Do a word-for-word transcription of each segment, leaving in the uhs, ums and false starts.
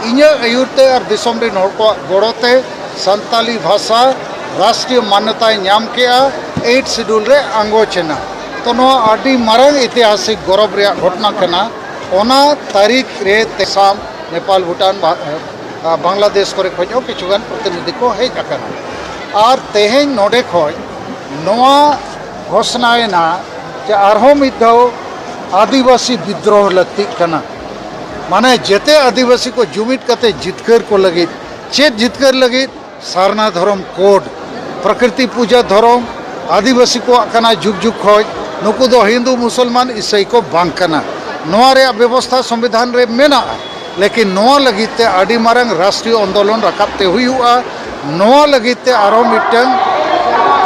ᱤᱧᱟᱹᱜ ᱟᱹᱭᱩᱨ ᱛᱮ ᱟᱨ ᱫᱤᱥᱚᱢ ᱨᱮᱱ ᱦᱚᱲ ᱠᱚᱣᱟᱜ ᱜᱚᱲᱚ ᱛᱮ ᱥᱟᱱᱛᱟᱞᱤ ᱵᱷᱟᱥᱟ ᱨᱟᱥᱴᱨᱤᱭᱚ ᱢᱟᱱᱱᱚᱛᱟᱭ ᱧᱟᱢ ᱠᱮᱜᱼᱟ, ᱮᱭᱤᱴ ᱥᱤᱰᱩᱞ ᱨᱮ ᱟᱸᱜᱚᱪ ᱮᱱᱟ᱾ ᱛᱚ ᱱᱚᱣᱟ ᱟᱹᱰᱤ ᱢᱟᱨᱟᱝ ᱤᱛᱤᱦᱟᱥᱤᱠ ᱜᱚᱨᱚᱵᱽ ᱨᱮᱭᱟᱜ ᱜᱷᱚᱴᱚᱱᱟ ᱠᱟᱱᱟ᱾ ᱚᱱᱟ ᱛᱟᱹᱨᱤᱠᱷ ᱨᱮ ᱛᱮᱥᱟᱢ ᱱᱮᱯᱟᱞ, ᱵᱷᱩᱴᱟᱱ, ᱵᱟ-, ᱟ, ᱵᱟᱝᱞᱟᱫᱮᱥ ᱠᱚᱨᱮ ᱠᱷᱚᱱ ᱦᱚᱸ ᱠᱤᱪᱷᱩ ᱜᱟᱱ ᱯᱨᱚᱛᱤᱱᱤᱫᱷᱤ ᱠᱚ ᱦᱮᱡ ᱟᱠᱟᱱᱟ᱾ ᱟᱨ ᱛᱮᱦᱮᱧ ᱱᱚᱰᱮ ᱠᱷᱚᱱ ᱱᱚᱣᱟ ᱜᱷᱳᱥᱱᱟᱭᱮᱱᱟ ᱡᱮ ᱟᱨᱦᱚᱸ ᱢᱤᱫ ᱫᱷᱟᱣ ᱟᱹᱫᱤᱵᱟᱹᱥᱤ ᱵᱤᱫᱽᱨᱳᱦ ᱞᱟᱹᱠᱛᱤᱜ ᱠᱟᱱᱟ᱾ ᱢᱟᱱᱮ ᱡᱮᱛᱮ ᱟᱹᱫᱤᱵᱟᱹᱥᱤ ᱠᱚ ᱡᱩᱢᱤᱫ ᱠᱟᱛᱮ ᱡᱤᱛᱠᱟᱹᱨ ᱠᱚ ᱞᱟᱹᱜᱤᱫ᱾ ᱪᱮᱫ ᱡᱤᱛᱠᱟᱹᱨ ᱞᱟᱹᱜᱤᱫ? ᱥᱟᱨᱱᱟ ᱫᱷᱚᱨᱚᱢ ᱠᱳᱰ, ᱯᱨᱚᱠᱨᱤᱛᱤ ᱯᱩᱡᱟ ᱫᱷᱚᱨᱚᱢ ᱟᱹᱫᱤᱵᱟᱹᱥᱤ ᱠᱚᱣᱟᱜ ᱠᱟᱱᱟ ᱡᱩᱜᱽ ᱡᱩᱜᱽ ᱠᱷᱚᱱ᱾ ᱱᱩᱠᱩ ᱫᱚ ᱦᱤᱱᱫᱩ, ᱢᱩᱥᱚᱞᱢᱟᱱ, ᱤᱥᱟᱹᱭ ᱠᱚ ᱵᱟᱝ ᱠᱟᱱᱟ᱾ ᱱᱚᱣᱟ ᱨᱮᱭᱟᱜ ᱵᱮᱵᱚᱥᱛᱷᱟ ᱥᱚᱝᱵᱤᱫᱷᱟᱱ ᱨᱮ ᱢᱮᱱᱟᱜᱼᱟ, ᱞᱮᱠᱤᱱ ᱱᱚᱣᱟ ᱞᱟᱹᱜᱤᱫ ᱛᱮ ᱟᱹᱰᱤ ᱢᱟᱨᱟᱝ ᱨᱟᱥᱴᱨᱤᱭᱚ ᱟᱱᱫᱳᱞᱚᱱ ᱨᱟᱠᱟᱵ ᱛᱮ ᱦᱩᱭᱩᱜᱼᱟ᱾ ᱱᱚᱣᱟ ᱞᱟᱹᱜᱤᱫ ᱛᱮ ᱟᱨᱦᱚᱸ ᱢᱤᱫᱴᱟᱝ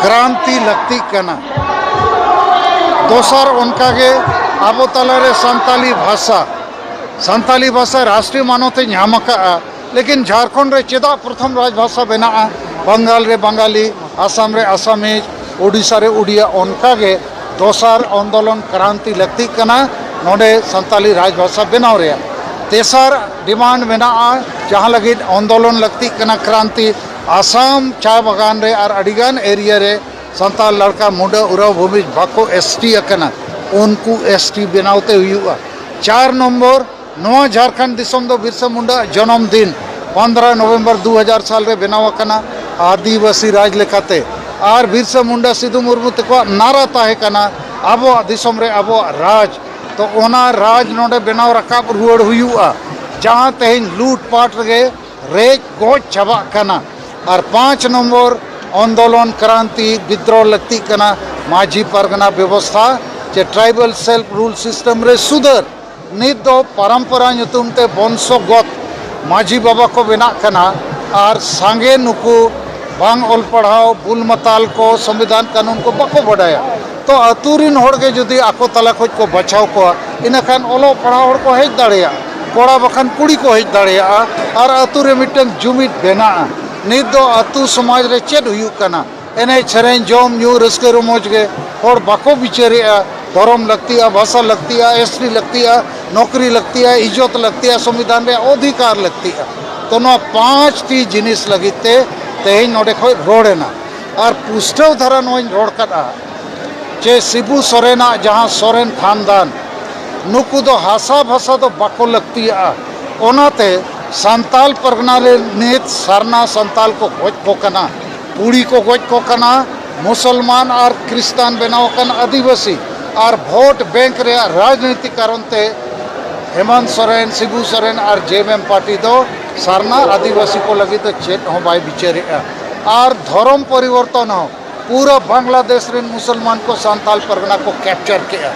ᱠᱨᱟᱱᱛᱤ ᱞᱟᱹᱠᱛᱤᱜ ᱠᱟᱱᱟ᱾ ᱫᱚᱥᱟᱨ ᱚᱱᱠᱟᱜᱮ ᱟᱵᱚ ᱛᱟᱞᱟᱨᱮ ᱥᱟᱱᱛᱟᱞᱤ ᱵᱷᱟᱥᱟ, ᱥᱟᱱᱛᱟᱞᱤ ᱵᱷᱟᱥᱟ ᱨᱟᱥᱴᱨᱤᱭᱚ ᱢᱟᱱᱚᱛ ᱮ ᱧᱟᱢ ᱟᱠᱟᱫᱼᱟ, ᱞᱮᱠᱤᱱ ᱡᱷᱟᱲᱠᱷᱚᱸᱰ ᱨᱮ ᱪᱮᱫᱟᱜ ᱯᱨᱚᱛᱷᱚᱢ ᱨᱟᱡᱽ ᱵᱷᱟᱥᱟ ᱵᱮᱱᱟᱜᱼᱟ? ᱵᱟᱝᱜᱟᱞ ᱨᱮ ᱵᱟᱝᱜᱟᱞᱤ, ᱟᱥᱟᱢ ᱨᱮ ᱟᱥᱟᱢᱤᱡ, ᱳᱰᱤᱥᱟ ᱨᱮ ᱳᱰᱤᱭᱟ᱾ ᱚᱱᱠᱟᱜᱮ ᱫᱚᱥᱟᱨ ᱟᱱᱫᱳᱞᱚᱱ ᱠᱨᱟᱱᱛᱤ ᱞᱟᱹᱠᱛᱤᱜ ᱠᱟᱱᱟ ᱱᱚᱰᱮ ᱥᱟᱱᱛᱟᱞᱤ ᱨᱟᱡᱽ ᱵᱷᱟᱥᱟ ᱵᱮᱱᱟᱣ ᱨᱮᱭᱟᱜ᱾ ᱛᱮᱥᱟᱨ ᱰᱤᱢᱟᱱᱰ ᱢᱮᱱᱟᱜᱼᱟ, ᱡᱟᱦᱟᱸ ᱞᱟᱹᱜᱤᱫ ᱟᱱᱫᱳᱞᱚᱱ ᱞᱟᱹᱠᱛᱤᱜ ᱠᱟᱱᱟ ᱠᱨᱟᱱᱛᱤ, ᱟᱥᱟᱢ ᱪᱟ ᱵᱟᱜᱟᱱ ᱨᱮ ᱟᱨ ᱟᱹᱰᱤᱜᱟᱱ ᱮᱨᱤᱭᱟ ᱨᱮ ᱥᱟᱱᱛᱟᱲ ᱞᱟᱲᱠᱟ, ᱢᱩᱰᱟᱹ, ᱩᱨᱟᱣ, ᱵᱷᱩᱢᱤᱡᱽ ᱵᱟᱠᱚ ᱮᱥᱴᱤ ᱟᱠᱟᱱᱟ, ᱩᱱᱠᱩ ᱮᱥᱴᱤ ᱵᱮᱱᱟᱣ ᱛᱮ ᱦᱩᱭᱩᱜᱼᱟ᱾ ᱪᱟᱨ ᱱᱚᱢᱵᱚᱨ, ᱱᱚᱣᱟ ᱡᱷᱟᱲᱠᱷᱚᱸᱰ ᱫᱤᱥᱚᱢ ᱫᱚ ᱵᱤᱨᱥᱟ ᱢᱩᱱᱰᱟ ᱡᱚᱱᱚᱢ ᱫᱤᱱ ᱯᱚᱱᱫᱽᱨᱚ ᱱᱚᱵᱷᱮᱢᱵᱚᱨ ᱫᱩ ᱦᱟᱡᱟᱨ ᱥᱟᱞ ᱨᱮ ᱵᱮᱱᱟᱣ ᱟᱠᱟᱱᱟ ᱟᱹᱫᱤᱵᱟᱹᱥᱤ ᱨᱟᱡᱽ ᱞᱮᱠᱟᱛᱮ᱾ ᱟᱨ ᱵᱤᱨᱥᱟ ᱢᱩᱱᱰᱟ, ᱥᱤᱫᱩ ᱢᱩᱨᱢᱩ ᱛᱟᱠᱚᱣᱟᱜ ᱱᱟᱨᱟ ᱛᱟᱦᱮᱸ ᱠᱟᱱᱟ ᱟᱵᱚᱣᱟᱜ ᱫᱤᱥᱚᱢ ᱨᱮ ᱟᱵᱚᱣᱟᱜ ᱨᱟᱡᱽ᱾ ᱛᱚ ᱚᱱᱟ ᱨᱟᱡᱽ ᱱᱚᱰᱮ ᱵᱮᱱᱟᱣ ᱨᱟᱠᱟᱵ ᱨᱩᱣᱟᱹᱲ ᱦᱩᱭᱩᱜᱼᱟ, ᱡᱟᱦᱟᱸ ᱛᱮᱦᱮᱧ ᱞᱩᱴ ᱯᱟᱴ ᱨᱮᱜᱮ ᱨᱮᱡ ᱜᱚᱡ ᱪᱟᱵᱟᱜ ᱠᱟᱱᱟ᱾ ᱟᱨ ᱯᱟᱸᱪ ᱱᱚᱢᱵᱚᱨ ᱟᱱᱫᱳᱞᱚᱱ ᱠᱨᱟᱱᱛᱤ ᱵᱤᱫᱽᱨᱳᱦ ᱞᱟᱹᱠᱛᱤᱜ ᱠᱟᱱᱟ᱾ ᱢᱟᱹᱡᱷᱤ ᱯᱟᱨᱜᱟᱱᱟ ᱵᱮᱵᱚᱥᱛᱷᱟ ᱪᱮ ᱴᱨᱟᱭᱵᱟᱞ ᱥᱮᱞᱯ ᱨᱩᱞ ᱥᱤᱥᱴᱮᱢ ᱨᱮ ᱥᱩᱫᱷᱟᱹᱨ᱾ ᱱᱤᱛ ᱫᱚ ᱯᱚᱨᱚᱢᱯᱚᱨᱟ ᱧᱩᱛᱩᱢ ᱛᱮ ᱵᱚᱝᱥᱚᱜᱚᱛ ᱢᱟᱹᱡᱷᱤ ᱵᱟᱵᱟ ᱠᱚ ᱵᱮᱱᱟᱜ ᱠᱟᱱᱟ ᱟᱨ ᱥᱟᱸᱜᱮ ᱱᱩᱠᱩ ᱵᱟᱝ ᱚᱞ ᱯᱟᱲᱦᱟᱣ, ᱵᱩᱞ ᱢᱟᱛᱟᱞ ᱠᱚ, ᱥᱚᱝᱵᱤᱫᱷᱟᱱ ᱠᱟᱹᱱᱩᱱ ᱠᱚ ᱵᱟᱠᱚ ᱵᱟᱰᱟᱭᱟ᱾ ᱛᱚ ᱟᱹᱛᱩ ᱨᱤᱱ ᱦᱚᱲ ᱜᱮ ᱡᱩᱫᱤ ᱟᱠᱚ ᱛᱟᱞᱟ ᱠᱷᱚᱱ ᱠᱚ ᱵᱟᱪᱷᱟᱣ ᱠᱚᱣᱟ, ᱤᱱᱟᱹᱠᱷᱟᱱ ᱚᱞᱚᱜ ᱯᱟᱲᱦᱟᱣ ᱦᱚᱲ ᱠᱚ ᱦᱮᱡ ᱫᱟᱲᱮᱭᱟᱜᱼᱟ, ᱠᱚᱲᱟ ᱵᱟᱠᱷᱟᱱ ᱠᱩᱲᱤ ᱠᱚ ᱦᱮᱡ ᱫᱟᱲᱮᱭᱟᱜᱼᱟ ᱟᱨ ᱟᱹᱛᱩ ᱨᱮ ᱢᱤᱫᱴᱟᱝ ᱡᱩᱢᱤᱫ ᱵᱮᱱᱟᱜᱼᱟ᱾ ᱱᱤᱛ ᱫᱚ ᱟᱹᱛᱩ ᱥᱚᱢᱟᱡᱽ ᱨᱮ ᱪᱮᱫ ᱦᱩᱭᱩᱜ ᱠᱟᱱᱟ? ᱮᱱᱮᱡ ᱥᱮᱨᱮᱧ, ᱡᱚᱢ ᱧᱩ, ᱨᱟᱹᱥᱠᱟᱹ ᱨᱚᱢᱚᱡᱽ ᱜᱮ᱾ ᱦᱚᱲ ᱵᱟᱠᱚ ᱵᱤᱪᱟᱹᱨᱮᱜᱼᱟ, ᱫᱷᱚᱨᱚᱢ ᱞᱟᱹᱠᱛᱤᱜᱼᱟ, ᱵᱷᱟᱥᱟ ᱞᱟᱹᱠᱛᱤᱜᱼᱟ, ᱮᱥᱴᱤ ᱞᱟᱹᱠᱛᱤᱜᱼᱟ, ᱱᱚᱠᱨᱤ ᱞᱟᱹᱠᱛᱤᱜᱼᱟ, ᱤᱡᱽᱡᱚᱛ ᱞᱟᱹᱠᱛᱤᱜᱼᱟ, ᱥᱚᱝᱵᱤᱫᱷᱟᱱ ᱨᱮᱭᱟᱜ ᱚᱫᱷᱤᱠᱟᱨ ᱞᱟᱹᱠᱛᱤᱜᱼᱟ᱾ ᱛᱚ ᱱᱚᱣᱟ ᱯᱟᱸᱪᱴᱤ ᱡᱤᱱᱤᱥ ᱞᱟᱹᱜᱤᱫ ᱛᱮ ᱛᱮᱦᱮᱧ ᱱᱚᱰᱮ ᱠᱷᱚᱱ ᱨᱚᱲ ᱮᱱᱟ᱾ ᱟᱨ ᱯᱩᱥᱴᱟᱹᱣ ᱫᱷᱟᱨᱟ ᱱᱚᱣᱟᱧ ᱨᱚᱲ ᱠᱟᱫᱼᱟ ᱡᱮ ᱥᱤᱵᱩ ᱥᱚᱨᱮᱱᱟᱜ ᱡᱟᱦᱟᱸ ᱥᱚᱨᱮᱱ ᱠᱷᱟᱱᱫᱟᱱ, ᱱᱩᱠᱩ ᱫᱚ ᱦᱟᱥᱟ ᱵᱷᱟᱥᱟ ᱫᱚ ᱵᱟᱠᱚ ᱞᱟᱹᱠᱛᱤᱭᱟᱜᱼᱟ᱾ ᱚᱱᱟᱛᱮ ᱥᱟᱱᱛᱟᱞ ᱯᱟᱨᱜᱟᱱᱟ ᱨᱮ ᱱᱤᱛ ᱥᱟᱨᱱᱟ ᱥᱟᱱᱛᱟᱞ ᱠᱚ ᱜᱚᱡ ᱠᱚ ᱠᱟᱱᱟ, ᱠᱩᱲᱤ ᱠᱚ ᱜᱚᱡ ᱠᱚ ᱠᱟᱱᱟ, ᱢᱩᱥᱚᱞᱢᱟᱱ ᱟᱨ ᱠᱷᱨᱤᱥᱴᱟᱱ ᱵᱮᱱᱟᱣ ᱟᱠᱟᱱ ᱟᱹᱫᱤᱵᱟᱹᱥᱤ ᱟᱨ ᱵᱷᱳᱴ ᱵᱮᱝᱠ ᱨᱮᱭᱟᱜ ᱨᱟᱡᱽᱱᱤᱛᱤ ᱠᱟᱨᱚᱱ ᱛᱮ ᱦᱮᱢᱚᱱᱛ ᱥᱚᱨᱮᱱ, ᱥᱤᱵᱩ ᱥᱚᱨᱮᱱ ᱟᱨ ᱡᱮ ᱮᱢ ᱮᱢ ᱯᱟᱨᱴᱤ ᱫᱚ ᱥᱟᱨᱱᱟ ᱟᱹᱫᱤᱵᱟᱹᱥᱤ ᱠᱚ ᱞᱟᱹᱜᱤᱫ ᱫᱚ ᱪᱮᱫ ᱦᱚᱸ ᱵᱟᱭ ᱵᱤᱪᱟᱹᱨᱮᱜᱼᱟ᱾ ᱟᱨ ᱫᱷᱚᱨᱚᱢ ᱯᱚᱨᱤᱵᱚᱨᱛᱚᱱ ᱦᱚᱸ ᱯᱩᱨᱟᱹ ᱵᱟᱝᱞᱟᱫᱮᱥ ᱨᱮᱱ ᱢᱩᱥᱚᱞᱢᱟᱱ ᱠᱚ ᱥᱟᱱᱛᱟᱞ ᱯᱟᱨᱜᱟᱱᱟ ᱠᱚ ᱠᱮᱯᱪᱟᱨ ᱠᱮᱜᱼᱟ᱾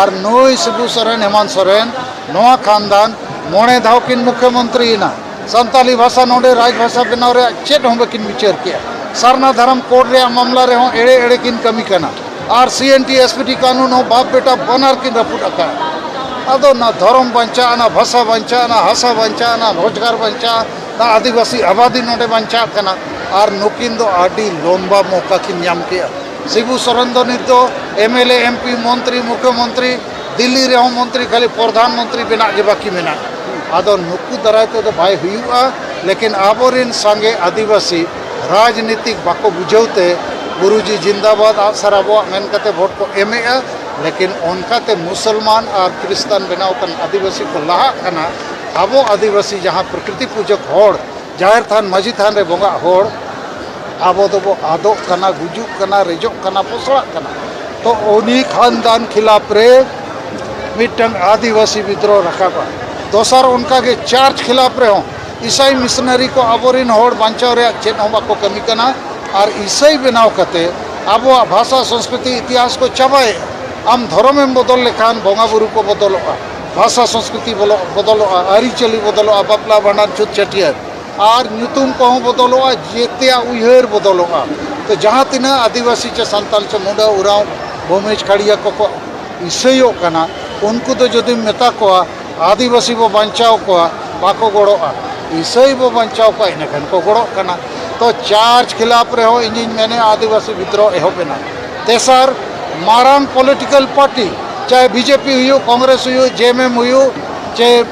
ᱟᱨ ᱱᱩᱭ ᱥᱤᱵᱩ ᱥᱚᱨᱮᱱ, ᱦᱮᱢᱚᱱᱛ ᱥᱚᱨᱮᱱ, ᱱᱚᱣᱟ ᱠᱷᱟᱱᱫᱟᱱ ᱢᱚᱬᱮ ᱫᱷᱟᱣ ᱠᱤᱱ ᱢᱩᱠᱷᱭᱚᱢᱚᱱᱛᱨᱤᱭᱮᱱᱟ᱾ ᱥᱟᱱᱛᱟᱞᱤ ᱵᱷᱟᱥᱟ ᱱᱚᱰᱮ ᱨᱟᱡᱽ ᱵᱷᱟᱥᱟ ᱵᱮᱱᱟᱣ ᱨᱮᱭᱟᱜ ᱪᱮᱫ ᱦᱚᱸ ᱵᱟᱹᱠᱤᱱ ᱵᱤᱪᱟᱹᱨ ᱠᱮᱜᱼᱟ᱾ ᱥᱟᱨᱱᱟ ᱫᱷᱚᱨᱚᱢ ᱠᱳᱰ ᱨᱮᱭᱟᱜ ᱢᱟᱢᱞᱟ ᱨᱮᱦᱚᱸ ᱮᱲᱮ ᱮᱲᱮ ᱠᱤᱱ ᱠᱟᱹᱢᱤ ᱠᱟᱱᱟ᱾ ᱟᱨ ᱥᱤ N T S P T ᱠᱟᱹᱱᱩᱱ ᱦᱚᱸ ᱵᱟᱯ ᱵᱮᱴᱟ ᱵᱟᱱᱟᱨ ᱠᱤᱱ ᱨᱟᱹᱯᱩᱫ ᱟᱠᱟᱫᱼᱟ᱾ ᱟᱫᱚ ᱱᱟ ᱫᱷᱚᱨᱚᱢ ᱵᱟᱧᱪᱟᱜᱼᱟ, ᱱᱟ ᱵᱷᱟᱥᱟ ᱵᱟᱧᱪᱟᱜᱼᱟ, ᱱᱟ ᱦᱟᱥᱟ ᱵᱟᱧᱪᱟᱜᱼᱟ, ᱱᱟ ᱨᱳᱡᱽᱜᱟᱨ ᱵᱟᱧᱪᱟᱜᱼᱟ, ᱱᱟ ᱟᱹᱫᱤᱵᱟᱹᱥᱤ ᱟᱵᱟᱫᱤ ᱱᱚᱰᱮ ᱵᱟᱧᱪᱟᱜ ᱠᱟᱱᱟ᱾ ᱟᱨ ᱱᱩᱠᱤᱱ ᱫᱚ ᱟᱹᱰᱤ ᱞᱚᱢᱵᱟ ᱢᱚᱠᱟ ᱠᱤᱱ ᱧᱟᱢ ᱠᱮᱜᱼᱟ᱾ ᱥᱤᱵᱩ ᱥᱚᱨᱮᱱ ᱫᱚ ᱱᱤᱛ ᱫᱚ M L A, M P, ᱢᱚᱱᱛᱨᱤ, ᱢᱩᱠᱷᱭᱚᱢᱚᱱᱛᱨᱤ, ᱫᱤᱞᱞᱤ ᱨᱮᱦᱚᱸ ᱢᱚᱱᱛᱨᱤ, ᱠᱷᱟᱹᱞᱤ ᱯᱨᱚᱫᱷᱟᱱ ᱢᱚᱱᱛᱨᱤ ᱵᱮᱱᱟᱜ ᱜᱮ ᱵᱟᱹᱠᱤ ᱢᱮᱱᱟᱜᱼᱟ᱾ ᱟᱫᱚ ᱱᱩᱠᱩ ᱫᱟᱨᱟᱭ ᱛᱮᱫᱚ ᱵᱟᱭ ᱦᱩᱭᱩᱜᱼᱟ᱾ ᱞᱮᱠᱤᱱ ᱟᱵᱚᱨᱮᱱ ᱥᱟᱸᱜᱮ ᱟᱹᱫᱤᱵᱟᱹᱥᱤ ᱨᱟᱡᱽᱱᱤᱛᱤᱠ ᱵᱟᱠᱚ ᱵᱩᱡᱷᱟᱹᱣ ᱛᱮ ᱜᱩᱨᱩᱡᱤ ᱡᱤᱱᱫᱟᱵᱟᱫ, ᱟᱜᱼᱥᱟᱨ ᱟᱵᱚᱣᱟᱜ ᱢᱮᱱ ᱠᱟᱛᱮ ᱵᱷᱳᱴ ᱠᱚ ᱮᱢᱮᱜᱼᱟ᱾ ᱞᱮᱠᱤᱱ ᱚᱱᱠᱟᱛᱮ ᱢᱩᱥᱚᱞᱢᱟᱱ ᱟᱨ ᱠᱷᱨᱤᱥᱴᱟᱱ ᱵᱮᱱᱟᱣ ᱟᱠᱟᱱ ᱟᱹᱫᱤᱵᱟᱹᱥᱤ ᱠᱚ ᱞᱟᱦᱟᱜ ᱠᱟᱱᱟ᱾ ᱟᱵᱚ ᱟᱹᱫᱤᱵᱟᱹᱥᱤ ᱡᱟᱦᱟᱸ ᱯᱨᱚᱠᱨᱤᱛᱤ ᱯᱩᱡᱟᱹ ᱦᱚᱲ, ᱡᱟᱦᱮᱨ ᱛᱷᱟᱱ, ᱢᱟᱹᱡᱷᱤ ᱛᱷᱟᱱ ᱨᱮ ᱵᱚᱸᱜᱟᱜ ᱦᱚᱲ, ᱟᱵᱚ ᱫᱚᱵᱚ ᱟᱫᱚᱜ ᱠᱟᱱᱟ, ᱜᱩᱡᱩᱜ ᱠᱟᱱᱟ, ᱨᱮᱡᱚᱜ ᱠᱟᱱᱟ, ᱯᱚᱥᱲᱟᱜ ᱠᱟᱱᱟ᱾ ᱛᱚ ᱩᱱᱤ ᱠᱷᱟᱱᱫᱟᱱ ᱠᱷᱤᱞᱟᱯ ᱨᱮ ᱢᱤᱫᱴᱟᱝ ᱟᱹᱫᱤᱵᱟᱹᱥᱤ ᱵᱤᱫᱽᱨᱳᱦᱚ ᱨᱟᱠᱟᱵᱟ᱾ ᱫᱚᱥᱟᱨ ᱚᱱᱠᱟᱜᱮ ᱪᱟᱨᱪ ᱠᱷᱤᱞᱟᱯ ᱨᱮᱦᱚᱸ ᱤᱥᱟᱭ ᱢᱤᱥᱚᱱᱟᱨᱤ ᱠᱚ ᱟᱵᱚᱨᱮᱱ ᱦᱚᱲ ᱵᱟᱧᱪᱟᱣ ᱨᱮᱭᱟᱜ ᱪᱮᱫ ᱦᱚᱸ ᱵᱟᱠᱚ ᱠᱟᱹᱢᱤ ᱠᱟᱱᱟ᱾ ᱟᱨ ᱤᱥᱟᱹᱭ ᱵᱮᱱᱟᱣ ᱠᱟᱛᱮ ᱟᱵᱚᱣᱟᱜ ᱵᱷᱟᱥᱟ, ᱥᱚᱝᱥᱠᱨᱤᱛᱤ, ᱤᱛᱤᱦᱟᱥ ᱠᱚ ᱪᱟᱵᱟᱭᱮᱫᱼᱟ᱾ ᱟᱢ ᱫᱷᱚᱨᱚᱢᱮᱢ ᱵᱚᱫᱚᱞ ᱞᱮᱠᱷᱟᱱ ᱵᱚᱸᱜᱟ ᱵᱩᱨᱩ ᱠᱚ ᱵᱚᱫᱚᱞᱚᱜᱼᱟ, ᱵᱷᱟᱥᱟ ᱥᱚᱝᱥᱠᱨᱤᱛᱤ ᱵᱚᱞᱚ-, ᱵᱚᱫᱚᱞᱚᱜᱼᱟ, ᱟᱹᱨᱤᱪᱟᱹᱞᱤ ᱵᱚᱫᱚᱞᱚᱜᱼᱟ, ᱵᱟᱯᱞᱟ ᱵᱷᱟᱸᱰᱟᱱ ᱪᱷᱩᱛ ᱪᱷᱟᱹᱴᱭᱟᱹᱨ, ᱟᱨ ᱧᱩᱛᱩᱢ ᱠᱚᱦᱚᱸ ᱵᱚᱫᱚᱞᱚᱜᱼᱟ, ᱡᱮᱛᱮᱭᱟᱜ ᱩᱭᱦᱟᱹᱨ ᱵᱚᱫᱚᱞᱚᱜᱼᱟ᱾ ᱛᱚ ᱡᱟᱦᱟᱸ ᱛᱤᱱᱟᱹᱜ ᱟᱹᱫᱤᱵᱟᱹᱥᱤ ᱪᱮ ᱥᱟᱱᱛᱟᱞ ᱪᱮ ᱢᱩᱰᱟᱹ ᱩᱨᱟᱣ ᱵᱷᱩᱢᱤᱡᱽ ᱠᱷᱟᱲᱤᱭᱟ ᱠᱚᱠᱚ ᱤᱥᱟᱹᱭᱚᱜ ᱠᱟᱱᱟ, ᱩᱱᱠᱩ ᱫᱚ ᱡᱩᱫᱤᱢ ᱢᱮᱛᱟ ᱠᱚᱣᱟ ᱟᱹᱫᱤᱵᱟᱹᱥᱤ ᱵᱚ ᱵᱟᱧᱪᱟᱣ ᱠᱚᱣᱟ, ᱵᱟᱠᱚ ᱜᱚᱲᱚᱜᱼᱟ᱾ ᱤᱥᱟᱹᱭ ᱵᱚ ᱵᱟᱧᱪᱟᱣ ᱠᱚᱣᱟ, ᱤᱱᱟᱹᱠᱷᱟᱱ ᱠᱚ ᱜᱚᱲᱚᱜ ᱠᱟᱱᱟ᱾ ᱛᱚ ᱪᱟᱨᱪ ᱠᱷᱤᱞᱟᱯ ᱨᱮᱦᱚᱸ ᱤᱧᱤᱧ ᱢᱮᱱᱮᱫᱼᱟ ᱟᱹᱫᱤᱵᱟᱹᱥᱤ ᱵᱤᱫᱽᱨᱳᱦᱚ ᱮᱦᱚᱵ ᱮᱱᱟ᱾ ᱛᱮᱥᱟᱨ, ᱢᱟᱨᱟᱝ ᱯᱚᱞᱤᱴᱤᱠᱮᱞ ᱯᱟᱨᱴᱤ ᱪᱟᱦᱮ ᱵᱤᱡᱮᱯᱤ ᱦᱩᱭᱩᱜ, ᱠᱚᱝᱜᱨᱮᱥ ᱦᱩᱭᱩᱜ, ᱡᱮᱮᱢᱮᱢ ᱦᱩᱭᱩᱜ, ᱪᱮ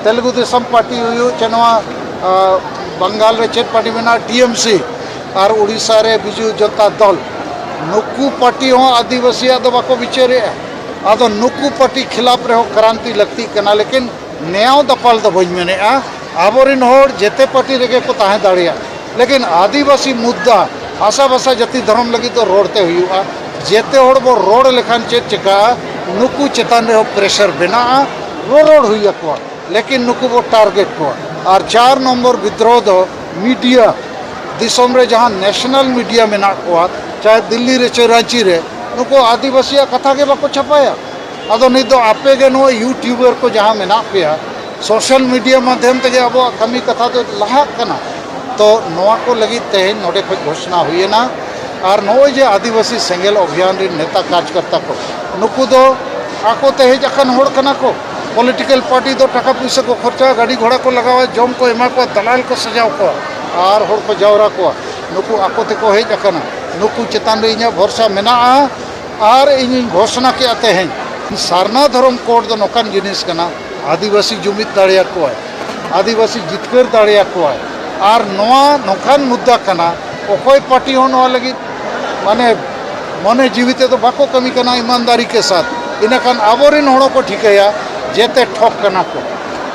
ᱛᱮᱞᱮᱜᱩ ᱫᱮᱥᱚᱢ ᱯᱟᱨᱴᱤ ᱦᱩᱭᱩᱜ, ᱪᱮ ᱱᱚᱣᱟ ᱵᱟᱝᱜᱟᱞ ᱨᱮ ᱪᱮᱫ ᱯᱟᱨᱴᱤ ᱢᱮᱱᱟᱜᱼᱟ, ᱴᱤᱮᱢᱥᱤ, ᱟᱨ ᱩᱲᱤᱥᱥᱟ ᱨᱮ ᱵᱤᱡᱩ ᱡᱚᱱᱛᱟ ᱫᱚᱞ, ᱱᱩᱠᱩ ᱯᱟᱨᱴᱤ ᱦᱚᱸ ᱟᱹᱫᱤᱵᱟᱹᱥᱤᱭᱟᱜ ᱫᱚ ᱵᱟᱠᱚ ᱵᱤᱪᱟᱹᱨᱮᱜᱼᱟ᱾ ᱟᱫᱚ ᱱᱩᱠᱩ ᱯᱟᱨᱴᱤ ᱠᱷᱤᱞᱟᱯ ᱨᱮᱦᱚᱸ ᱠᱨᱟᱱᱛᱤ ᱞᱟᱹᱠᱛᱤᱜ ᱠᱟᱱᱟ, ᱞᱮᱠᱤᱱ ᱱᱮᱭᱟᱣ ᱫᱟᱯᱟᱞ ᱫᱚ ᱵᱟᱹᱧ ᱢᱮᱱᱮᱜᱼᱟ᱾ ᱟᱵᱚᱨᱮᱱ ᱦᱚᱲ ᱡᱮᱛᱮ ᱯᱟᱨᱴᱤ ᱨᱮᱜᱮ ᱠᱚ ᱛᱟᱦᱮᱸ ᱫᱟᱲᱮᱭᱟᱜᱼᱟ, ᱞᱮᱠᱤᱱ ᱟᱹᱫᱤᱵᱟᱹᱥᱤ ᱢᱩᱫᱽᱫᱟ, ᱵᱷᱟᱥᱟ ᱵᱷᱟᱥᱟ ᱡᱟᱹᱛᱤ ᱫᱷᱚᱨᱚᱢ ᱞᱟᱹᱜᱤᱫ ᱫᱚ ᱨᱚᱲ ᱛᱮ ᱦᱩᱭᱩᱜᱼᱟ᱾ ᱡᱮᱛᱮ ᱦᱚᱲ ᱵᱚ ᱨᱚᱲ ᱞᱮᱠᱷᱟᱱ ᱪᱮᱫ ᱪᱤᱠᱟᱹᱜᱼᱟ? ᱱᱩᱠᱩ ᱪᱮᱛᱟᱱ ᱨᱮᱦᱚᱸ ᱯᱨᱮᱥᱟᱨ ᱵᱮᱱᱟᱜᱼᱟ, ᱨᱚᱨᱚᱲ ᱦᱩᱭ ᱟᱠᱚᱣᱟ, ᱞᱮᱠᱤᱱ ᱱᱩᱠᱩ ᱵᱚ ᱴᱟᱨᱜᱮᱴ ᱠᱚᱣᱟ᱾ ᱟᱨ ᱪᱟᱨ ᱱᱚᱢᱵᱚᱨ ᱵᱤᱫᱽᱨᱳᱦᱚ ᱫᱚ ᱢᱤᱰᱤᱭᱟ, ᱫᱤᱥᱚᱢ ᱨᱮ ᱡᱟᱦᱟᱸ ᱱᱮᱥᱱᱟᱞ ᱢᱤᱰᱤᱭᱟ ᱢᱮᱱᱟᱜ ᱠᱚᱣᱟ, ᱪᱟᱦᱮ ᱫᱤᱞᱞᱤ ᱨᱮ ᱪᱮ ᱨᱟᱸᱪᱤ ᱨᱮ, ᱱᱩᱠᱩ ᱟᱹᱫᱤᱵᱟᱹᱥᱤᱭᱟᱜ ᱠᱟᱛᱷᱟ ᱜᱮ ᱵᱟᱠᱚ ᱪᱷᱟᱯᱟᱭᱟ᱾ ᱟᱫᱚ ᱱᱤᱛ ᱫᱚ ᱟᱯᱮ ᱜᱮ ᱱᱚᱣᱟ ᱭᱩᱴᱩᱵᱟᱨ ᱠᱚ ᱡᱟᱦᱟᱸ ᱢᱮᱱᱟᱜ ᱯᱮᱭᱟ, ᱥᱳᱥᱟᱞ ᱢᱤᱰᱤᱭᱟ ᱢᱟᱫᱽᱫᱷᱚᱢ ᱛᱮᱜᱮ ᱟᱵᱚᱣᱟᱜ ᱠᱟᱹᱢᱤ ᱠᱟᱛᱷᱟ ᱫᱚ ᱞᱟᱦᱟᱜ ᱠᱟᱱᱟ᱾ ᱛᱚ ᱱᱚᱣᱟ ᱠᱚ ᱞᱟᱹᱜᱤᱫ ᱛᱮᱦᱮᱧ ᱱᱚᱰᱮ ᱠᱷᱚᱱ ᱜᱷᱳᱥᱱᱟ ᱦᱩᱭᱮᱱᱟ᱾ ᱟᱨ ᱱᱚᱜᱼᱚᱭ ᱡᱮ ᱟᱹᱫᱤᱵᱟᱹᱥᱤ ᱥᱮᱸᱜᱮᱞ ᱚᱵᱷᱤᱭᱟᱱ ᱨᱮᱱ ᱱᱮᱛᱟ ᱠᱟᱨᱡᱽᱠᱚᱨᱛᱟ ᱠᱚ, ᱱᱩᱠᱩ ᱫᱚ ᱟᱠᱚ ᱛᱮ ᱦᱮᱡ ᱟᱠᱟᱱ ᱦᱚᱲ ᱠᱟᱱᱟ ᱠᱚ᱾ ᱯᱚᱞᱤᱴᱤᱠᱮᱞ ᱯᱟᱨᱴᱤ ᱫᱚ ᱴᱟᱠᱟ ᱯᱩᱭᱥᱟᱹ ᱠᱚ ᱠᱷᱚᱨᱪᱟᱭᱟ, ᱜᱟᱹᱰᱤ ᱜᱷᱚᱲᱟ ᱠᱚ ᱞᱟᱜᱟᱣᱟ, ᱡᱚᱢ ᱠᱚ ᱮᱢᱟ ᱠᱚᱣᱟ, ᱫᱟᱞᱟᱞ ᱠᱚ ᱥᱟᱡᱟᱣ ᱠᱚᱣᱟ ᱟᱨ ᱦᱚᱲ ᱠᱚ ᱡᱟᱣᱨᱟ ᱠᱚᱣᱟ᱾ ᱱᱩᱠᱩ ᱟᱠᱚ ᱛᱮᱠᱚ ᱦᱮᱡ ᱟᱠᱟᱱᱟ᱾ ᱱᱩᱠᱩ ᱪᱮᱛᱟᱱ ᱨᱮ ᱤᱧᱟᱹᱜ ᱵᱷᱚᱨᱥᱟ ᱢᱮᱱᱟᱜᱼᱟ᱾ ᱟᱨ ᱤᱧᱤᱧ ᱜᱷᱳᱥᱱᱟ ᱠᱮᱫᱼᱟ ᱛᱮᱦᱮᱧ, ᱥᱟᱨᱱᱟ ᱫᱷᱚᱨᱚᱢ ᱠᱳᱰ ᱫᱚ ᱱᱚᱝᱠᱟᱱ ᱡᱤᱱᱤᱥ ᱠᱟᱱᱟ, ᱟᱹᱫᱤᱵᱟᱹᱥᱤ ᱡᱩᱢᱤᱫ ᱫᱟᱲᱮᱭᱟᱠᱚᱣᱟᱭ, ᱟᱹᱫᱤᱵᱟᱹᱥᱤ ᱡᱤᱛᱠᱟᱹᱨ ᱫᱟᱲᱮᱭᱟᱠᱚᱣᱟᱭ᱾ ᱟᱨ ᱱᱚᱣᱟ ᱱᱚᱝᱠᱟᱱ ᱢᱩᱫᱽᱫᱟ ᱠᱟᱱᱟ, ᱚᱠᱚᱭ ᱯᱟᱨᱴᱤ ᱦᱚᱸ ᱱᱚᱣᱟ ᱞᱟᱹᱜᱤᱫ ᱢᱟᱱᱮ ᱢᱚᱱᱮ ᱡᱤᱣᱤ ᱛᱮᱫᱚ ᱵᱟᱠᱚ ᱠᱟᱹᱢᱤ ᱠᱟᱱᱟ ᱤᱢᱟᱱᱫᱟᱨᱤ ᱠᱮ ᱥᱟᱛᱷ᱾ ᱤᱱᱟᱹᱠᱷᱟᱱ ᱟᱵᱚᱨᱮᱱ ᱦᱚᱲ ᱠᱚ ᱴᱷᱤᱠᱟᱹᱭᱟ ᱡᱮᱛᱮ ᱴᱷᱚᱠ ᱠᱟᱱᱟ ᱠᱚ᱾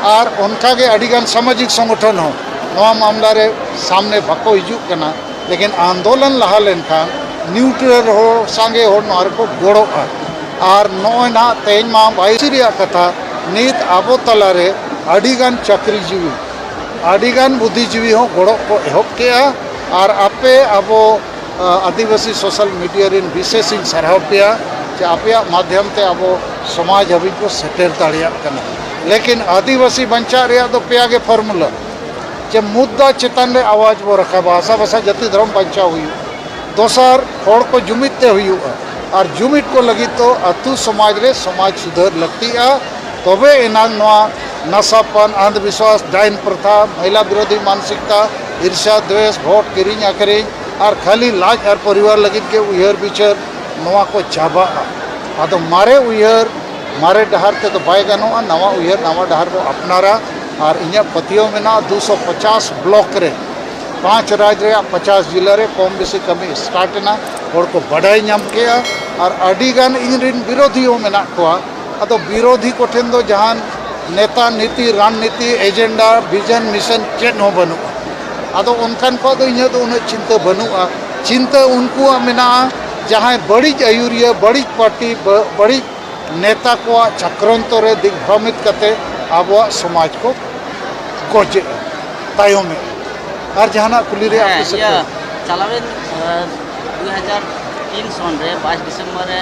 ᱟᱨ ᱚᱱᱠᱟᱜᱮ ᱟᱹᱰᱤᱜᱟᱱ ᱥᱟᱢᱟᱡᱤᱠ ᱥᱚᱝᱜᱚᱴᱷᱚᱱ ᱦᱚᱸ ᱱᱚᱣᱟ ᱢᱟᱢᱞᱟ ᱨᱮ ᱥᱟᱢᱱᱮ ᱵᱟᱠᱚ ᱦᱤᱡᱩᱜ ᱠᱟᱱᱟ᱾ ᱞᱮᱠᱤᱱ ᱟᱱᱫᱳᱞᱚᱱ ᱞᱟᱦᱟ ᱞᱮᱱᱠᱷᱟᱱ ᱱᱤᱭᱩᱴᱨᱟᱞ ᱦᱚᱲ, ᱥᱟᱸᱜᱮ ᱦᱚᱲ ᱱᱚᱣᱟ ᱨᱮᱠᱚ ᱜᱚᱲᱚᱜᱼᱟ᱾ ᱟᱨ ᱱᱚᱜᱼᱚᱭ ᱱᱟᱦᱟᱜ ᱛᱮᱦᱮᱧ ᱢᱟ ᱵᱟᱭᱤᱥ ᱨᱮᱭᱟᱜ ᱠᱟᱛᱷᱟ, ᱱᱤᱛ ᱟᱵᱚ ᱛᱟᱞᱟᱨᱮ ᱟᱹᱰᱤᱜᱟᱱ ᱪᱟᱹᱠᱨᱤᱡᱤᱵᱤ, ᱟᱹᱰᱤᱜᱟᱱ ᱵᱩᱫᱽᱫᱷᱤᱡᱤᱵᱤ ᱦᱚᱸ ᱜᱚᱲᱚ ᱠᱚ ᱮᱦᱚᱵ ᱠᱮᱜᱼᱟ᱾ ᱟᱨ ᱟᱯᱮ ᱟᱵᱚ, ᱟ, ᱟᱹᱫᱤᱵᱟᱹᱥᱤ ᱥᱳᱥᱟᱞ ᱢᱤᱰᱤᱭᱟ ᱨᱮᱱ ᱵᱤᱥᱮᱥ ᱤᱧ ᱥᱟᱨᱦᱟᱣ ᱯᱮᱭᱟ ᱡᱮ ᱟᱯᱮᱭᱟᱜ ᱢᱟᱫᱽᱫᱷᱚᱢ ᱛᱮ ᱟᱵᱚ ᱥᱚᱢᱟᱡᱽ ᱦᱟᱹᱵᱤᱡ ᱵᱚ ᱥᱮᱴᱮᱨ ᱫᱟᱲᱮᱭᱟᱜ ᱠᱟᱱᱟ᱾ ᱞᱮᱠᱤᱱ ᱟᱹᱫᱤᱵᱟᱹᱥᱤ ᱵᱟᱧᱪᱟᱜ ᱨᱮᱭᱟᱜ ᱫᱚ ᱯᱮᱭᱟ ᱜᱮ ᱯᱷᱚᱨᱢᱩᱞᱟ, ᱡᱮ ᱢᱩᱫᱽᱫᱟ ᱪᱮᱛᱟᱱ ᱨᱮ ᱟᱣᱟᱡᱽ ᱵᱚ ᱨᱟᱠᱟᱵᱟ, ᱵᱷᱟᱥᱟ ᱵᱷᱟᱥᱟ ᱡᱟᱹᱛᱤ ᱫᱷᱚᱨᱚᱢ ᱵᱟᱧᱪᱟᱣ ᱦᱩᱭᱩᱜᱼᱟ᱾ ᱫᱚᱥᱟᱨ, ᱦᱚᱲ ᱠᱚ ᱡᱩᱢᱤᱫ ᱛᱮ ᱦᱩᱭᱩᱜᱼᱟ᱾ ᱟᱨ ᱡᱩᱢᱤᱫ ᱠᱚ ᱞᱟᱹᱜᱤᱫ ᱫᱚ ᱟᱹᱛᱩ ᱥᱚᱢᱟᱡᱽ ᱨᱮ ᱥᱚᱢᱟᱡᱽ ᱥᱩᱫᱷᱟᱹᱨ ᱞᱟᱹᱠᱛᱤᱜᱼᱟ᱾ ᱛᱚᱵᱮ ᱮᱱᱟᱝ ᱱᱚᱣᱟ ᱱᱟᱥᱟᱯᱟᱱ, ᱟᱱᱫᱷ ᱵᱤᱥᱣᱟᱥ, ᱰᱟᱭᱤᱱ ᱯᱨᱚᱛᱷᱟ, ᱢᱚᱦᱤᱞᱟ ᱵᱤᱨᱳᱫᱷᱤ ᱢᱟᱱᱥᱤᱠᱛᱟ, ᱤᱨᱥᱟ ᱫᱣᱮᱥ, ᱵᱷᱳᱴ ᱠᱤᱨᱤᱧ ᱟᱹᱠᱷᱨᱤᱧ ᱟᱨ ᱠᱷᱟᱹᱞᱤ ᱞᱟᱡ ᱟᱨ ᱯᱚᱨᱤᱵᱟᱨ ᱞᱟᱹᱜᱤᱫ ᱜᱮ ᱩᱭᱦᱟᱹᱨ ᱵᱤᱪᱟᱹᱨ, ᱱᱚᱣᱟ ᱠᱚ ᱪᱟᱵᱟᱜᱼᱟ᱾ ᱟᱫᱚ ᱢᱟᱨᱮ ᱩᱭᱦᱟᱹᱨ ᱢᱟᱨᱮ ᱰᱟᱦᱟᱨ ᱛᱮᱫᱚ ᱵᱟᱭ ᱜᱟᱱᱚᱜᱼᱟ, ᱱᱟᱣᱟ ᱩᱭᱦᱟᱹᱨ ᱱᱟᱣᱟ ᱰᱟᱦᱟᱨ ᱵᱚ ᱟᱯᱱᱟᱨᱟ᱾ ᱟᱨ ᱤᱧᱟᱹᱜ ᱯᱟᱹᱛᱭᱟᱹᱣ ᱢᱮᱱᱟᱜᱼᱟ, ᱫᱩᱥᱚ ᱯᱚᱪᱟᱥ ᱵᱞᱚᱠ ᱨᱮ, ᱯᱟᱸᱪ ᱨᱟᱡᱽ ᱨᱮᱭᱟᱜ ᱯᱚᱪᱟᱥ ᱡᱤᱞᱟᱹ ᱨᱮ ᱠᱚᱢ ᱵᱮᱥᱤ ᱠᱟᱹᱢᱤ ᱥᱴᱟᱨᱴ ᱮᱱᱟ, ᱦᱚᱲ ᱠᱚ ᱵᱟᱰᱟᱭ ᱧᱟᱢ ᱠᱮᱜᱼᱟ᱾ ᱟᱨ ᱟᱹᱰᱤ ᱜᱟᱱ ᱤᱧ ᱨᱤᱱ ᱵᱤᱨᱳᱫᱷᱤ ᱦᱚᱸ ᱢᱮᱱᱟᱜ ᱠᱚᱣᱟ᱾ ᱟᱫᱚ ᱵᱤᱨᱳᱫᱷᱤ ᱠᱚᱴᱷᱮᱱ ᱫᱚ ᱡᱟᱦᱟᱱ ᱱᱮᱛᱟ, ᱱᱤᱛᱤ, ᱨᱟᱱᱱᱤᱛᱤ, ᱮᱡᱮᱱᱰᱟ, ᱵᱷᱤᱡᱚᱱ, ᱢᱤᱥᱚᱱ ᱪᱮᱫ ᱦᱚᱸ ᱵᱟᱹᱱᱩᱜᱼᱟ᱾ ᱟᱫᱚ ᱚᱱᱠᱟᱱ ᱠᱚᱣᱟᱜ ᱫᱚ ᱤᱧᱟᱹᱜ ᱫᱚ ᱩᱱᱟᱹᱜ ᱪᱤᱱᱛᱟᱹ ᱵᱟᱹᱱᱩᱜᱼᱟ᱾ ᱪᱤᱱᱛᱟᱹ ᱩᱱᱠᱩᱣᱟᱜ ᱢᱮᱱᱟᱜᱼᱟ, ᱡᱟᱦᱟᱸᱭ ᱵᱟᱹᱲᱤᱡ ᱟᱹᱭᱩᱨᱤᱭᱟᱹ, ᱵᱟᱹᱲᱤᱡ ᱯᱟᱨᱴᱤ, ᱵᱟ-, ᱵᱟᱹᱲᱤᱡ ᱱᱮᱛᱟ ᱠᱚᱣᱟᱜ ᱪᱟᱠᱨᱚᱱᱛᱚ ᱨᱮ ᱫᱤᱜᱽᱵᱷᱨᱚᱢᱤᱛ ᱠᱟᱛᱮ ᱟᱵᱚᱣᱟᱜ ᱥᱚᱢᱟᱡᱽ ᱠᱚ ᱜᱚᱡᱮᱜᱼᱟ, ᱛᱟᱭᱚᱢᱮᱜᱼᱟ᱾ ᱟᱨ ᱡᱟᱦᱟᱱᱟᱜ ᱠᱩᱞᱤ ᱨᱮᱭᱟᱜ ᱦᱮᱸ, ᱟᱯᱮ ᱥᱮᱫ ᱤᱭᱟᱹ, ᱠᱷᱚᱱ? ᱪᱟᱞᱟᱣᱮᱱ, ᱟᱨ, ᱫᱩ ᱦᱟᱡᱟᱨ ᱛᱤᱱ ᱥᱚᱱ ᱨᱮ ᱵᱟᱭᱤᱥ ᱰᱤᱥᱮᱢᱵᱚᱨ ᱨᱮ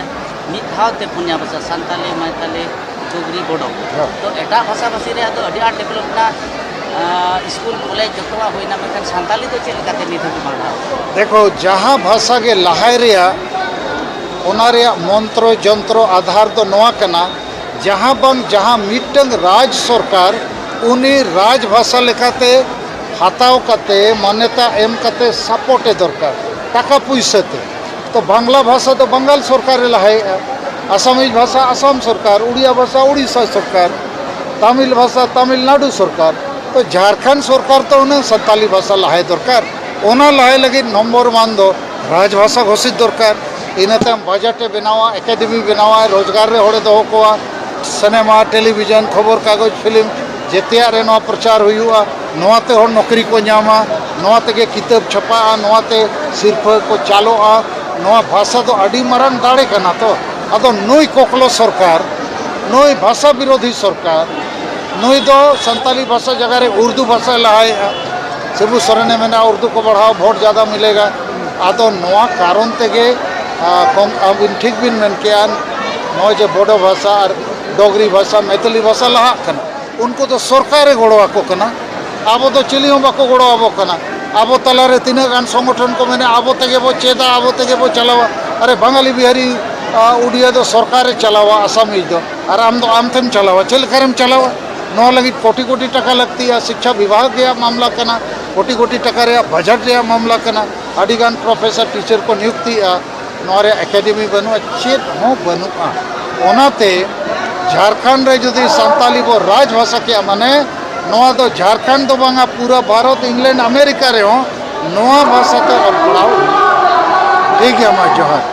ᱢᱤᱫ ᱫᱷᱟᱣ ᱛᱮ ᱯᱩᱱᱭᱟ ᱵᱷᱟᱥᱟ, ᱥᱟᱱᱛᱟᱞᱤ, ᱢᱟᱭᱛᱟᱞᱤ, ᱰᱩᱜᱽᱨᱤ, ᱵᱳᱰᱳ᱾ ᱦᱮᱸ᱾ ᱛᱚ ᱮᱴᱟᱜ ᱵᱷᱟᱥᱟ ᱵᱷᱟᱥᱤ ᱨᱮᱭᱟᱜ ᱫᱚ ᱟᱹᱰᱤ ᱟᱸᱴ ᱰᱮᱵᱷᱞᱚᱯ ᱮᱱᱟ, ᱟᱸ, ᱥᱠᱩᱞ, ᱠᱚᱞᱮᱡᱽ ᱡᱚᱛᱚᱣᱟᱜ ᱦᱩᱭᱱᱟ, ᱢᱮᱱᱠᱷᱟᱱ ᱥᱟᱱᱛᱟᱞᱤ ᱫᱚ ᱪᱮᱫ ᱞᱮᱠᱟᱛᱮ ᱱᱤᱛ ᱦᱟᱹᱵᱤᱡ ᱵᱟᱝ ᱞᱟᱦᱟ? ᱫᱮᱠᱷᱚ, ᱡᱟᱦᱟᱸ ᱵᱷᱟᱥᱟ ᱜᱮ ᱞᱟᱦᱟᱭ ᱨᱮᱭᱟᱜ, ᱚᱱᱟ ᱨᱮᱭᱟᱜ ᱢᱚᱱᱛᱨᱚ ᱡᱚᱱᱛᱨᱚ ᱟᱫᱷᱟᱨ ᱫᱚ ᱱᱚᱣᱟ ᱠᱟᱱᱟ, ᱡᱟᱦᱟᱸ ᱵᱟᱝ ᱡᱟᱦᱟᱸ ᱢᱤᱫᱴᱟᱝ ᱨᱟᱡᱽ ᱥᱚᱨᱠᱟᱨ ᱩᱱᱤ ᱨᱟᱡᱽ ᱵᱷᱟᱥᱟ ᱞᱮᱠᱟᱛᱮ ᱦᱟᱛᱟᱣ ᱠᱟᱛᱮ, ᱢᱟᱱᱭᱚᱛᱟ ᱮᱢ ᱠᱟᱛᱮ ᱥᱟᱯᱳᱨᱴ ᱮ ᱫᱚᱨᱠᱟᱨ, ᱴᱟᱠᱟ ᱯᱩᱭᱥᱟᱹ ᱛᱮ᱾ ᱛᱚ ᱵᱟᱝᱞᱟ ᱵᱷᱟᱥᱟ ᱫᱚ ᱵᱟᱝᱜᱟᱞ ᱥᱚᱨᱠᱟᱨᱮ ᱞᱟᱦᱟᱭᱮᱜᱼᱟ, ᱟᱥᱟᱢᱤᱡ ᱵᱷᱟᱥᱟ ᱟᱥᱟᱢ ᱥᱚᱨᱠᱟᱨ, ᱩᱲᱤᱭᱟ ᱵᱷᱟᱥᱟ ᱩᱲᱤᱥᱥᱟ ᱥᱚᱨᱠᱟᱨ, ᱛᱟᱢᱤᱞ ᱵᱷᱟᱥᱟ ᱛᱟᱢᱤᱞᱱᱟᱰᱩ ᱥᱚᱨᱠᱟᱨ᱾ ᱛᱚ ᱡᱷᱟᱲᱠᱷᱚᱸᱰ ᱥᱚᱨᱠᱟᱨ ᱛᱚ ᱦᱩᱱᱟᱹᱝ ᱥᱟᱱᱛᱟᱞᱤ ᱵᱷᱟᱥᱟ ᱞᱟᱦᱟᱭ ᱫᱚᱨᱠᱟᱨ᱾ ᱚᱱᱟ ᱞᱟᱦᱟᱭ ᱞᱟᱹᱜᱤᱫ ᱱᱚᱢᱵᱚᱨ ᱣᱟᱱ ᱫᱚ ᱨᱟᱡᱽ ᱵᱷᱟᱥᱟ ᱜᱷᱳᱥᱤᱛ ᱫᱚᱨᱠᱟᱨ᱾ ᱤᱱᱟᱹ ᱛᱟᱭᱚᱢ ᱵᱟᱡᱮᱴ ᱮ ᱵᱮᱱᱟᱣᱟ, ᱮᱠᱟᱰᱮᱢᱤ ᱵᱮᱱᱟᱣᱟ, ᱨᱳᱡᱽᱜᱟᱨ ᱨᱮ ᱦᱚᱲᱮ ᱫᱚᱦᱚ ᱠᱚᱣᱟ, ᱥᱤᱱᱮᱢᱟ, ᱴᱮᱞᱤᱵᱷᱤᱡᱚᱱ, ᱠᱷᱚᱵᱚᱨ ᱠᱟᱜᱚᱡᱽ, ᱯᱷᱤᱞᱢ, ᱡᱮᱛᱮᱭᱟᱜ ᱨᱮ ᱱᱚᱣᱟ ᱯᱨᱚᱪᱟᱨ ᱦᱩᱭᱩᱜᱼᱟ᱾ ᱱᱚᱣᱟ ᱛᱮ ᱦᱚᱲ ᱱᱚᱠᱨᱤ ᱠᱚ ᱧᱟᱢᱟ, ᱱᱚᱣᱟ ᱛᱮᱜᱮ ᱠᱤᱛᱟᱹᱵ ᱪᱷᱟᱯᱟᱜᱼᱟ, ᱱᱚᱣᱟ ᱛᱮ ᱥᱤᱨᱯᱷᱟᱹ ᱠᱚ ᱪᱟᱞᱚᱜᱼᱟ᱾ ᱱᱚᱣᱟ ᱵᱷᱟᱥᱟ ᱫᱚ ᱟᱹᱰᱤ ᱢᱟᱨᱟᱝ ᱫᱟᱲᱮ ᱠᱟᱱᱟ ᱛᱚ᱾ ᱟᱫᱚ ᱱᱩᱭ ᱠᱚᱠᱞᱚ ᱥᱚᱨᱠᱟᱨ, ᱱᱩᱭ ᱵᱷᱟᱥᱟ ᱵᱤᱨᱳᱫᱷᱤ ᱥᱚᱨᱠᱟᱨ, ᱱᱩᱭ ᱫᱚ ᱥᱟᱱᱛᱟᱞᱤ ᱵᱷᱟᱥᱟ ᱡᱟᱭᱜᱟ ᱨᱮ ᱩᱨᱫᱩ ᱵᱷᱟᱥᱟᱭ ᱞᱟᱦᱟᱭᱮᱜᱼᱟ᱾ ᱥᱤᱵᱩ ᱥᱚᱨᱮᱱᱮ ᱢᱮᱱᱟ, "ᱩᱨᱫᱩ ᱠᱚ ᱵᱟᱲᱦᱟᱣ, ᱵᱷᱳᱴ ᱡᱟᱫᱟ ᱢᱤᱞᱮᱜᱟ᱾" ᱟᱫᱚ ᱱᱚᱣᱟ ᱠᱟᱨᱚᱱ ᱛᱮᱜᱮ, ᱟ, ᱠᱚᱢ, ᱟᱹᱵᱤᱱ ᱴᱷᱤᱠ ᱵᱤᱱ ᱢᱮᱱ ᱠᱮᱜᱼᱟ, ᱱᱚᱜᱼᱚᱭ ᱡᱮ ᱵᱳᱰᱳ ᱵᱷᱟᱥᱟ ᱟᱨ ᱰᱚᱜᱽᱨᱤ ᱵᱷᱟᱥᱟ, ᱢᱮᱛᱟᱞᱤ ᱵᱷᱟᱥᱟ ᱞᱟᱦᱟᱜ ᱠᱟᱱᱟ, ᱩᱱᱠᱩ ᱫᱚ ᱥᱚᱨᱠᱟᱨᱮ ᱜᱚᱲᱚ ᱟᱠᱚ ᱠᱟᱱᱟ᱾ ᱟᱵᱚ ᱫᱚ ᱪᱤᱞᱤ ᱦᱚᱸ ᱵᱟᱠᱚ ᱜᱚᱲᱚ ᱟᱵᱚ ᱠᱟᱱᱟ᱾ ᱟᱵᱚ ᱛᱟᱞᱟᱨᱮ ᱛᱤᱱᱟᱹᱜ ᱜᱟᱱ ᱥᱚᱝᱜᱚᱴᱷᱚᱱ ᱠᱚ ᱢᱮᱱᱟᱜᱼᱟ, ᱟᱵᱚ ᱛᱮᱜᱮ ᱵᱚ ᱪᱮᱫᱟ, ᱟᱵᱚ ᱛᱮᱜᱮ ᱵᱚ ᱪᱟᱞᱟᱣᱟ᱾ ᱟᱨᱮ, ᱵᱟᱝᱜᱟᱞᱤ, ᱵᱤᱦᱟᱨᱤ, ᱟ, ᱩᱰᱤᱭᱟ ᱫᱚ ᱥᱚᱨᱠᱟᱨᱮ ᱪᱟᱞᱟᱣᱟ, ᱟᱥᱟᱢᱤᱡ ᱫᱚ, ᱟᱨ ᱟᱢ ᱫᱚ ᱟᱢ ᱛᱮᱢ ᱪᱟᱞᱟᱣᱟ, ᱪᱮᱫ ᱞᱮᱠᱟᱨᱮᱢ ᱪᱟᱞᱟᱣᱟ? ᱱᱚᱣᱟ ᱞᱟᱹᱜᱤᱫ ᱠᱳᱴᱤ ᱠᱳᱴᱤ ᱴᱟᱠᱟ ᱞᱟᱹᱠᱛᱤᱜᱼᱟ᱾ ᱥᱤᱠᱪᱷᱟ ᱵᱤᱵᱷᱟᱜᱽ ᱨᱮᱭᱟᱜ ᱢᱟᱢᱞᱟ ᱠᱟᱱᱟ, ᱠᱳᱴᱤ ᱠᱳᱴᱤ ᱴᱟᱠᱟ ᱨᱮᱭᱟᱜ ᱵᱟᱡᱮᱴ ᱨᱮᱭᱟᱜ ᱢᱟᱢᱞᱟ ᱠᱟᱱᱟ᱾ ᱟᱹᱰᱤᱜᱟᱱ ᱯᱨᱚᱯᱷᱮᱥᱚᱨ, ᱴᱤᱪᱟᱨ ᱠᱚ ᱱᱤᱭᱩᱠᱛᱤᱜᱼᱟ᱾ ᱱᱚᱣᱟ ᱨᱮ ᱮᱠᱟᱰᱮᱢᱤ ᱵᱟᱹᱱᱩᱜᱼᱟ, ᱪᱮᱫ ᱦᱚᱸ ᱵᱟᱹᱱᱩᱜᱼᱟ᱾ ᱚᱱᱟᱛᱮ ᱡᱷᱟᱲᱠᱷᱚᱸᱰ ᱨᱮ ᱡᱩᱫᱤ ᱥᱟᱱᱛᱟᱞᱤ ᱵᱚ ᱨᱟᱡᱽ ᱵᱷᱟᱥᱟ ᱠᱮᱜᱼᱟ, ᱢᱟᱱᱮ ᱱᱚᱣᱟ ᱫᱚ ᱡᱷᱟᱲᱠᱷᱚᱸᱰ ᱫᱚ ᱵᱟᱝᱟ, ᱯᱩᱨᱟᱹ ᱵᱷᱟᱨᱚᱛ, ᱤᱝᱞᱮᱱᱰ, ᱟᱢᱮᱨᱤᱠᱟ ᱨᱮᱦᱚᱸ ᱱᱚᱣᱟ ᱵᱷᱟᱥᱟ ᱛᱮ ᱚᱞ ᱯᱟᱲᱦᱟᱣ ᱦᱩᱭᱩᱜᱼᱟ᱾ ᱴᱷᱤᱠ ᱜᱮᱭᱟ, ᱢᱟ ᱡᱚᱦᱟᱨ᱾